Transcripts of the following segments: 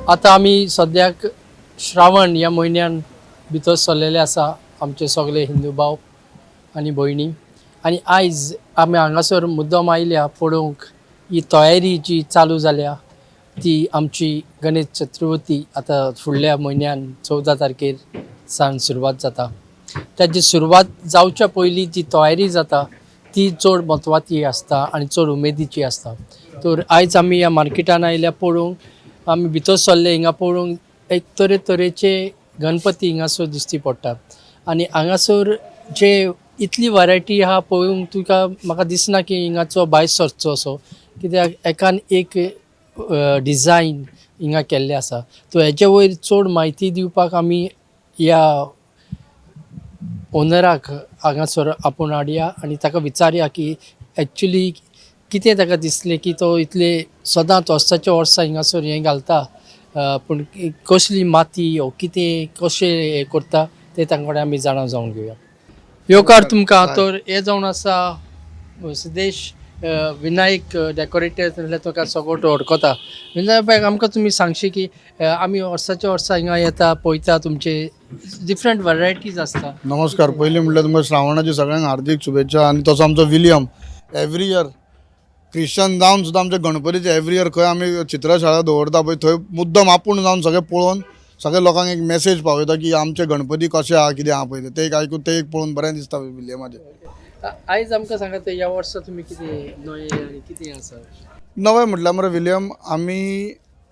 आतां आमी सद्याक श्रावण ह्या म्हयन्यान भितर सरलेले आसा आमचे सगळे हिंदू भाव आनी भयणी. आनी आयज आमी हांगासर मुद्दम आयल्या पळोवंक ही तयारी जी चालू जाल्या ती आमची गणेश चतुर्थी आतां फुडल्या म्हयन्यान 14 तारखेर सावन सुरवात जाता. ताजी सुरवात जावच्या पयलीं जी तयारी जाता ती चड म्हत्वाची आसता आनी चड उमेदीची आसता. तर आयज आमी ह्या मार्केटान आयल्या पळोवंक, आमी भितर सरले हिंगा पळोवंक एक तरेतरेचे गणपती हिंगासर दिश्टी पडटा. आनी हांगासर जे इतली वरायटी आहा पळोवंक तुका म्हाका दिसना की हिंगाचो भायर सरचो असो, कित्याक एकान एक डिजायन हिंगा केल्ले आसा. तर हेजे वयर चड म्हायती दिवपाक आमी ह्या ओनराक हांगासर आपोवन हाडया आनी ताका विचारया की एक्चुली कितें ताका दिसलें की तो इतले सदांच वर्साच्या वर्सा हिंगासर हें घालता, पूण कसली माती ओ कितें कशें हें करता तें तांचे कडेन आमी जाणा जावन घेवया. येवकार तुमकां. तर हें जावन आसा सिद्धेश विनायक डेकोरेटर म्हणल्यार तुका सगळो वळखता. विनायक बाय, आमकां तुमी सांगशी की आमी वर्साच्या वर्सा हिंगा येता पळयता तुमचे डिफरंट वरायटीज आसता. नमस्कार. पयलीं म्हटल्यार तुमकां श्रावणाची सगळ्यांक हार्दीक शुभेच्छा. आनी तसो आमचो विलियम एवरी इयर क्रिश्चन जावन सुद्दां आमच्या गणपतीचे एवरी इयर खंय आमी चित्रशाळा दवरता पळय थंय मुद्दम आपूण जावन सगळें पळोवन सगळ्या लोकांक एक मेसेज पावयता की आमचे गणपती कशे आहा कितें आहा पळय ते एक आयकून ते एक पळोवन बरें दिसता विलियमाचें. आयज आमकां सांगात ह्या वर्सा तुमी कितें नवें आनी कितें आसा? नवें म्हटल्यार मरे विलियम, आमी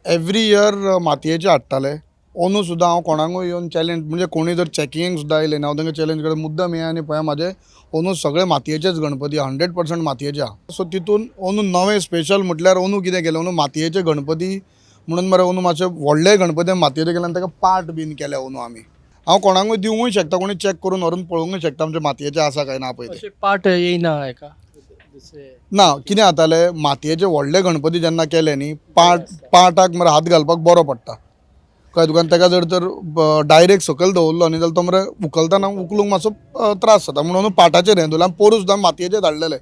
एवरी इयर मातयेचे हाडटाले. अंदू सुद्दां हांव कोणाकूय येवन चॅलेंज म्हणजे कोणूय जर चॅकिंगेक सुद्दां आयले न्ही हांव तांकां चॅलेंज करता मुद्दम येया आनी पळया म्हाजे अंदू सगळे मातयेचेच गणपती 100% मातयेचे आहा. सो तितून अंदू नवें स्पेशल म्हटल्यार अंदू कितें केलें, अंदू मातयेचे गणपती म्हणून मरे अंदू मातशे व्हडले गणपती मातयेचे केले आनी ताका पार्ट बीन केले अंदू आमी. हांव कोणाकूय दिवंकूय शकता, कोणी चॅक करून व्हरून पळोवंकूय शकता आमचे मातयेचे आसा काय ना पळय ते. अशें पार्ट येयना हेका दुसरे? ना, कितें जातालें मातयेचे व्हडले गणपती जेन्ना केले न्ही पार्टाक मरे हात घालपाक बरो पडटा, कळ्ळें तुका. आनी ताका जर तर डायरेक्ट सकयल दवरलो न्ही जाल्यार तो मरे उखलतना उखलूंक मातसो त्रास जाता म्हणून पाटाचेर हें दवरलें. आमी पोरूं सुद्दां मातयेचे धाडलेले,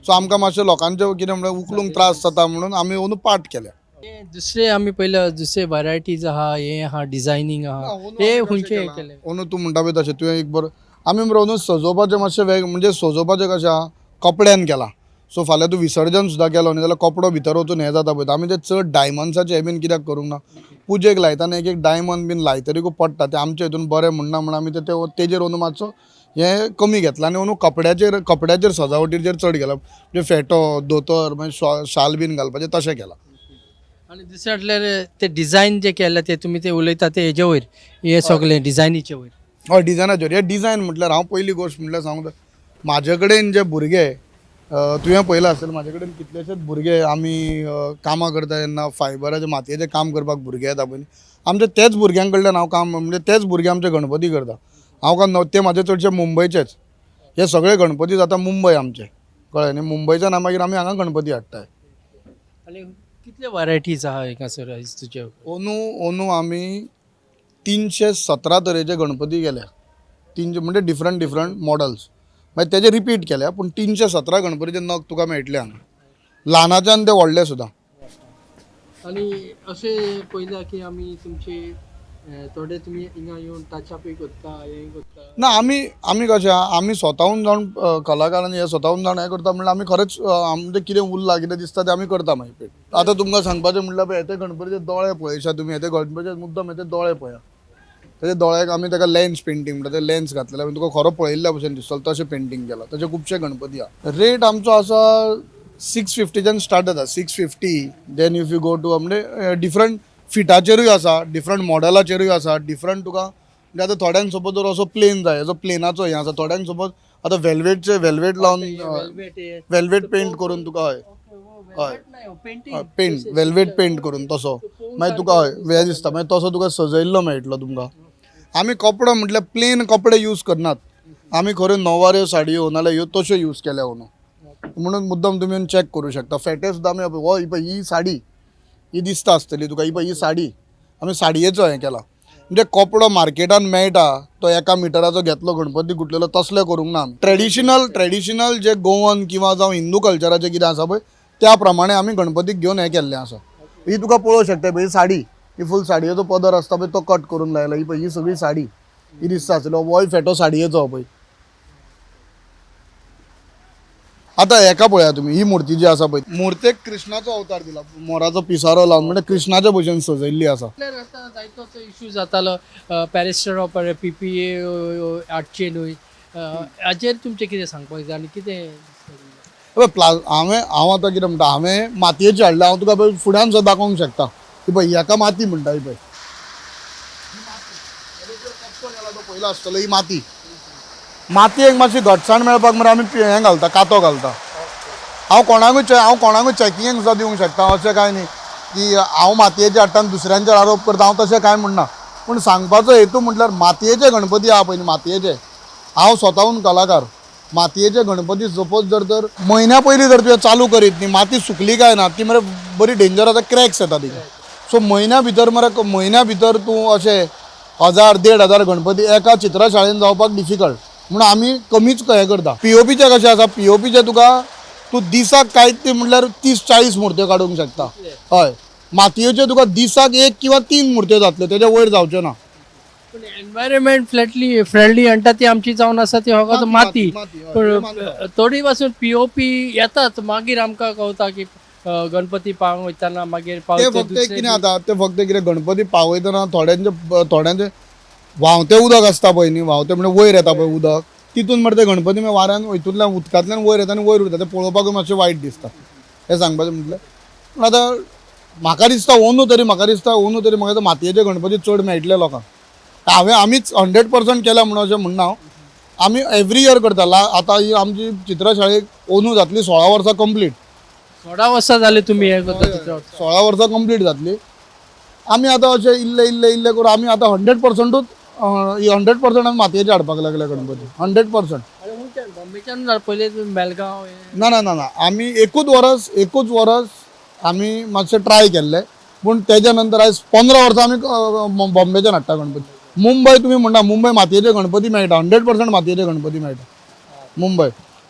सो आमकां मातशें लोकांचे कितें म्हणल्यार उखलूंक त्रास जाता म्हणून आमी अंदू पार्ट केले. हे दुसरे आमी पयले दुसरे वरायटीज आहा, हे आहा डिजायनींग आहा, हे खंयचे केले? अंदू तूं म्हणटा पळय तशें तुवें एक बरो आमी मरे अंदू सजोवपाचें मातशें वेग म्हणजे सजोवपाचें कशें आहा कपड्यान केलां. सो फाल्यां तूं विसर्जन सुद्दां केलो न्ही जाल्यार कपडो भितर वचून हें जाता पळय. आमी ते चड डायमंड्साचें हें बीन कित्याक करूंक ना, पुजेक लायतना एक एक डायमंड बीन लायतरीकूय पडटा तें आमच्या हितून बरें म्हणना म्हण आमी ते तेजेर अंदू मातसो हें कमी घेतलां आनी अंदू कपड्याचेर सजावटीचेर चड केलां, म्हणजे फेटो दोतोर मागीर शाल बीन घालपाचें तशें केलां. आनी दुसरें म्हटल्यार ते डिजायन जे केले ते तुमी ते उलयता ते हेजे वयर हे सगळे डिजायनीचे वयर? हय, डिजायनाचेर. हे डिजायन म्हटल्यार हांव पयली गोश्ट म्हटल्यार सांगू, म्हाजे कडेन जे भुरगे तुवें पळयलां आसतलें, म्हाजे कडेन कितलेशेच भुरगे आमी कामां करता तेन्ना फायबराचे मातयेचें काम करपाक भुरगे येता पळय न्ही, आमच्या तेच भुरग्यां कडल्यान हांव काम म्हणजे तेच भुरगे आमचे गणपती करता. हांव काय ते म्हाजे चडशे मुंबयचेच, हे सगळे गणपती जाता मुंबय आमचे, कळ्ळें न्ही. मुंबयच्यान मागीर आमी हांगा गणपती हाडटाय. आनी कितले वरायटीज आहा हिंगासर आयज तुजे? अंदू अंदू आमी 317 तरेचे गणपती केल्या, 300 म्हणजे डिफरंट डिफरंट मॉडल्स, मागीर तेजे रिपीट केल्या, पूण 317 गणपतीचे नग तुका मेळटले हांगा, ल्हानाच्यान ते व्हडले सुद्दां. आनी अशें पळयलां की आमी तुमचे थोडे तुमी हिंगा येवन टचअपूय करता, हें करता? ना, आमी आमी कशें आहा आमी स्वताहून जावन कलाकारांनी हें स्वताहून जावन हें करता म्हणल्यार आमी खरेंच आमचें कितें उरलां कितें दिसता तें आमी करता मागीर. आतां तुमकां सांगपाचें म्हणल्यार पळय हेते गणपतीचे दोळे पळयशात तुमी, हेते गणपतीचे मुद्दम हेते दोळे पळया, तेजे दोळ्याक आमी ताका लेन्स पेंटींग म्हणटा, ते लेन्स घातलेले आमी, तुका खरो पळयल्ल्या भशेन दिसतलो तशें पेंटींग केलां. तशे खुबशे गणपती आहा. रेट आमचो आसा 650च्यान स्टार्ट जाता, 650, then if you go to म्हणजे डिफरंट फिटाचेरूय आसा, डिफरंट मॉडलाचेरूय आसा, डिफरंट तुका म्हणजे आतां थोड्यांक सपोज जर असो प्लेन जाय, असो प्लेनाचो हें आसा, थोड्यांक सपोज आतां वेलवेटचे वेलवेट लावन वेलवेट पेंट करून तुका हय. हय. पेंटिंग. पेंट, वेलवेट पेंट करून तसो मागीर तुका, हय, वेळ दिसता. मागीर तसो तुका सजयल्लो मेळटलो तुमकां. आमी कपडो म्हटल्यार प्लेन कपडे यूज करनात आमी. खऱ्यो नववाऱ्यो साडयो नाल्यार ह्यो तश्यो यूज केल्या अंदू, म्हणून मुद्दम तुमी येवन चॅक करूं शकता. फेटे सुद्दां आमी, हो ही पळय ही साडी ही दिसता आसतली तुका. ही पळय ही साडी आमी साडयेचो हें केला. म्हणजे कपडो मार्केटान मेळटा तो एका मिटराचो घेतलो, गणपती गुटलेलो, तसले करूंक ना आमी. ट्रेडिशनल ट्रेडिशनल जे गोवन किंवा जावं हिंदू कल्चराचें कितें आसा पळय, त्या प्रमाणे आमी गणपतीक घेवन हें केल्लें आसा. ही तुका पळोवंक शकता पळय, ही साडी, ही फूल साडयेचो पदर आसता पळय, तो कट करून लायला. ही पळय ही सगळी साडी ही दिसता आसतली. होय फेटो साडयेचो पळय. आता हेका पळया तुमी, ही मूर्ती जी आसा पळय, मुर्तेक कृष्णाचो अवतार दिला, मोराचो पिसारो लावन, म्हणजे कृष्णाच्या भशेन सजयल्ली आसा. म्हटल्यार आतां जायतो इशू जातालो पॅरिस्टर पी पी ए हाडचे न्हय, हाचेर तुमचें कितें सांगपाक जाय आनी कितें दिसता तुमकां? पळय हांव आतां कितें म्हणटा, हांवें मातयेची हाडल्या. हांव तुका पळय फुड्यान सुद्दां दाखोवंक शकता. ही पळय, हेका माती म्हणटा. ही पळय, पयलो आसतलो. ही माती, मातयेक मातशी घटसाण मेळपाक मरे आमी हें घालता, कातो घालता. हांव कोणाकूय चॅकिंगेक सुद्दां दिवंक शकता. अशें कांय न्ही की हांव मातयेचे हाडटा आनी दुसऱ्यांचेर आरोप करता, हांव तशें कांय म्हणना. पूण सांगपाचो हेतू म्हटल्यार मातयेचे गणपती आहा पळय न्ही, मातयेचे, हांव स्वताहून कलाकार. मातयेचे गणपती सपोज जर तर म्हयन्या पयलीं जर तुवें चालू करीत न्ही, माती सुकली काय ना, ती मरे बरी डेंजर आतां, क्रॅक्स येता तिका. सो म्हयन्या भितर मरे, म्हयन्या भितर तूं अशें 1000 1500 गणपती एका चित्रशाळेन जावपाक डिफिकल्ट, म्हणून आमी कमीच हें करता. पीओपीचें कशें आसा, पीओपीचें तुका तूं दिसाक कांय ते म्हटल्यार 30-40 मुर्त्यो काडूंक शकता. हय, मातयेच्यो तुका दिसाक एक किंवा तीन मुर्त्यो जातल्यो, तेज्या वयर जावच्यो ना. पूण एनवायरमेंट फ्लॅटली फ्रेंडली म्हणटा ती आमची जावन आसा ती फकत माती. माती, हय, पूण तें मानता. थोडी पासून पीओपी येताच, मागीर आमकां कळटा की गणपती पावोवंक वयतना मागीर ते पावते फक्त एक दुसरे कितें जाता, ते फक्त कितें, गणपती पावयतना थोड्यांचे थोड्यांचे व्हांवतें उदक आसता पळय न्ही, व्हांवतें म्हणजे वयर येता पळय उदक, तितून मरे ते गणपती मागीर वाऱ्यान हितूंतल्यान उदकांतल्यान वयर येता आनी वयर उरता. तें पळोवपाकूय मातशें वायट दिसता, हें सांगपाचें म्हटल्यार. पूण आतां म्हाका दिसता अंदू तरी, म्हाका दिसता अंदू तरी म्हाका दिसता मातयेचे गणपती चड मेळटले लोकांक. हांवें आमीच 100% केल्या म्हणून अशें म्हणना हांव. आमी एवरी इयर करता. आतां ही आमची चित्रशाळेक अंदू जातली 16 वर्सां कंप्लीट. 16 वर्सां जाली तुमी हें करता चित्र. 16 वर्सां कंप्लीट जातली. आमी आतां अशें इल्ले इल्ले इल्ले करून आमी आतां 100%ूच, 100% आमी मातयेचे हाडपाक लागले गणपती, 100%. आनी खंयच्यान, बॉम्बेच्यान पयलीं तुमी बेलगांव हें? ना ना ना ना, आमी एकूच वरस आमी मातशें ट्राय केल्लें, पूण तेज्या नंतर आयज 15 वर्सां आमी बॉम्बेच्यान हाडटा गणपती. मुंबय तुमी म्हणटा, मुंबय मातयेचे गणपती मेळटा, 100% मातयेचे गणपती मेळटा मुंबय.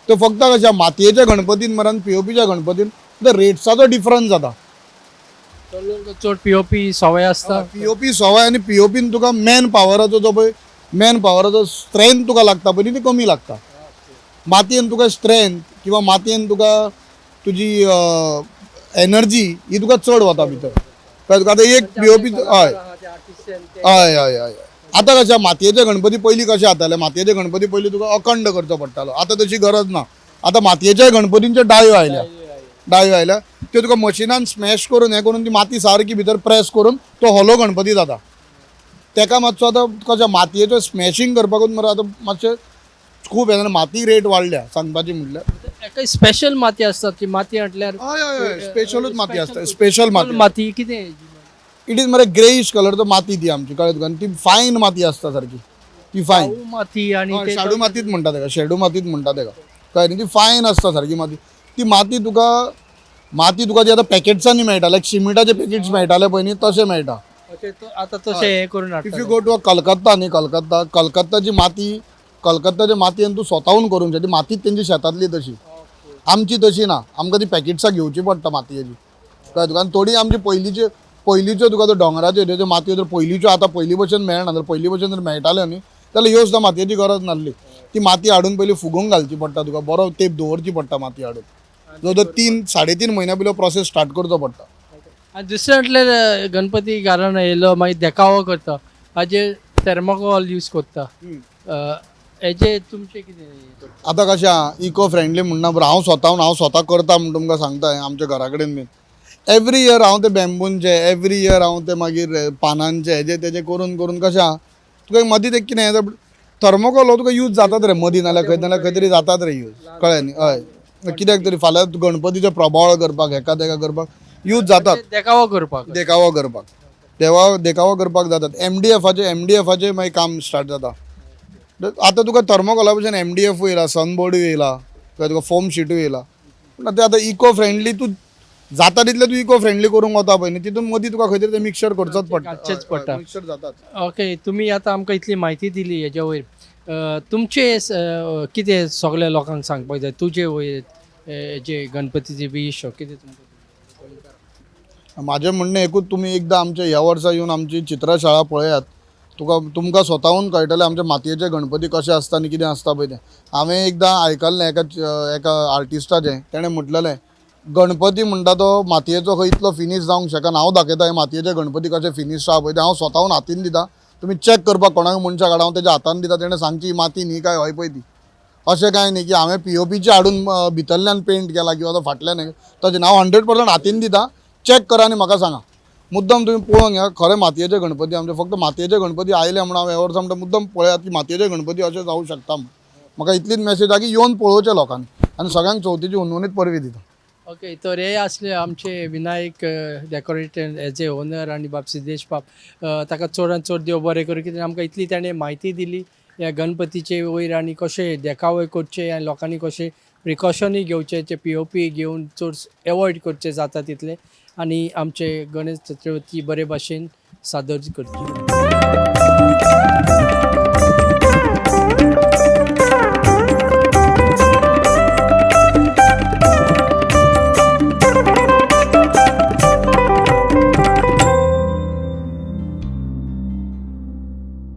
ते फक्त कशें, मातयेच्या गणपतीन मरे आनी पीओपीच्या गणपतीन ते रेट्साचो डिफरन्स जाता. तो लोक चड पीओपी सवय आसता. पीओपी सवय आनी पीओपीन तुका मॅन पावराचो जो पळय, मॅन पावराचो स्ट्रेंथ तुका लागता पळय ती कमी लागता. मातयेन तुका स्ट्रेंथ किंवा मातयेन तुका तुजी एनर्जी ही तुका चड वता भितर, कळ्ळें तुका? आतां एक पीओपी, हय हय हय हय. आतां कशें, मातयेचे गणपती पयलीं कशें जाताले, मातयेचे गणपती पयलीं तुका अखंड करचो पडटालो. आतां तशी गरज ना. आतां मातयेच्या गणपतींच्यो डायो आयल्या, डायो आयल्या, त्यो तुका मशिनान स्मॅश करून हें करून ती माती सारकी भितर प्रेस करून तो होलो गणपती जाता. तेका मातसो आतां कशें, मातयेचो स्मॅशींग करपाकूच मरे आतां मातशें खूब हें, माती रेट वाडल्या सांगपाची म्हटल्यार. एका स्पेशल माती आसता ती माती म्हटल्यार? हय हय हय, स्पेशलूच माती आसता, स्पेशल माती. माती कितें? It is मरे ग्रेईश कलरचो माती ती आमची, कळ्ळें तुका? आनी ती फायन माती आसता सारकी ती फायन. शाडू माती आनी ते शाडू मातीच म्हणटा तेका, शेडू मातीच म्हणटा तेका, कळ्ळें न्ही? ती फायन आसता सारकी माती. ती माती तुका, माती तुका ती आतां पॅकेट्सांनी मेळटा, लायक शिमिटाचे पॅकेट्स मेळटाले पळय न्ही, तशें मेळटा. ओके, तो आतां तशें हें करून if हाडटा. You go to a Calcutta न्ही, कलकत्ता, कलकत्ताची माती, कलकत्ताच्या मातयेन तूं स्वताहून करूंक शकता. ती मातीच तेंची शेतांतली तशी. आमची तशी ना, आमकां ती पॅकेट्सां घेवची पडटा मातयेची, कळ्ळें तुका? आनी थोडी आमची पयलींच्यो पयलींच्यो तुका त्यो दोंगराच्यो त्यो मातयो जर पयलींच्यो आतां पयलीं भशेन मेळना. जर पयलीं भशेन जर मेळटाल्यो न्ही जाल्यार ह्यो सुद्दां मातयेची गरज नासली. ती माती हाडून पयलीं फुगोवंक घालची पडटा तुका, बरो तेंप दवरची पडटा माती हाडून. जवळ जवळ 3-3.5 म्हयन्या पयलीं प्रोसेस स्टार्ट करचो पडटा. आनी दुसरें म्हटल्यार गणपती घरान येयलो मागीर देखावो करता, हाजेर थर्माकोल यूज करता, हेजे तुमचें कितें? आतां कशें आहा, इको फ्रेंडली म्हणना बरो, हांव स्वताहून, हांव स्वता करता म्हूण तुमकां सांगता. आमच्या घरा कडेन बीन एवरी इयर हांव ते बॅम्बूंचे, एवरी इयर हांव ते मागीर पानांचे, हेजे तेजे करून करून कशें आहा, तुका मदीं एक कितें थर्मोकोल हो तुका यूज जातात रे मदीं, नाल्यार खंय नाल्यार खंय तरी जातात रे यूज, कळ्ळें न्ही? हय. कित्याक तरी फाल्यां गणपतीचे प्रभावळ करपाक, हेका तेका करपाक यूज जातात. देखावो करपाक. देखावो करपाक, देवा देखावो करपाक जातात. एमडीएफाचे, एमडीएफाचे मागीर काम स्टार्ट जाता. आतां तुका थर्मोकोला भशेन एमडीएफूय येयला, सनबोर्डूय येयला, किंवा तुका फोम शिटूय येयला. पूण ते आतां इको फ्रेंडली, तूं जाता तितलें तूं इको फ्रेंडली करूंक वता पळय न्ही, तितून मदीं तुका खंय तरी तें मिक्सचर करचोच पडटा. घालचेंच पडटा. मिक्सचर जातात. ओके, तुमी आतां आमकां इतली म्हायती दिली हेज्या वयर, तुमचे कितें सगल्या लोकांक सांगपाक जाय तुजे वयर, जे गणपतीचे विश कितें तुमकां? म्हाजें म्हणणें एकूच, तुमी एकदां आमच्या ह्या वर्सा येवन आमची चित्रशाळा पळयात. तुका तुमकां स्वताहून कळटलें आमचे मातयेचे गणपती कशे आसता आनी कितें आसता पळय तें. हांवें एकदां आयकल्लें एका एका आर्टिस्टाचें, तेणें म्हटलेलें, गणपती म्हणटा तो मातयेचो खंय इतलो फिनीश जावंक शकना. हांव दाखयता हे मातयेचे गणपती कशे फिनीश आहा पळय ते, हांव स्वताहून हातीन दिता. तुमी चॅक करपाक कोणाक मनशाक हाडा, हांव तेज्या हातान दिता, तेणें सांगची ही माती न्ही काय हय पळय ती. अशें कांय न्ही की हांवें पीओपीचे हाडून भितरल्यान पेंट केला किंवा तो फाटल्यान हें. तशें न्ही, हांव 100% हातीन दिता. चॅक करा आनी म्हाका सांगा. मुद्दम तुमी पळोवन घेया, खरें मातयेचे गणपती आमचे. फक्त मातयेचे गणपती आयले म्हणून हांव ह्या वर्सा म्हणटा, मुद्दम पळयात की मातयेचे गणपती अशें जावं शकता म्हूण. म्हाका इतलीच मॅसेज आहा की येवन पळोवचें लोकांनी, आनी सगळ्यांक चवथीची हुनहुनीत परबीं दिता. ओके, तर हे असले आमचे Vinayak decorator as a owner आनी बाब सिद्धेश बाब, ताका चडान चड देव बरें करूं, कित्याक आमकां इतली ताणें म्हायती दिली ह्या गणपतीचे वयर आनी कशें देखावे करचे आनी लोकांनी कशें प्रिकॉशनूय घेवचें, ते पीओपी घेवन चड एवॉयड करचें जाता तितलें, आनी आमचे गणेश चतुर्थी बरे भाशेन सादर करची.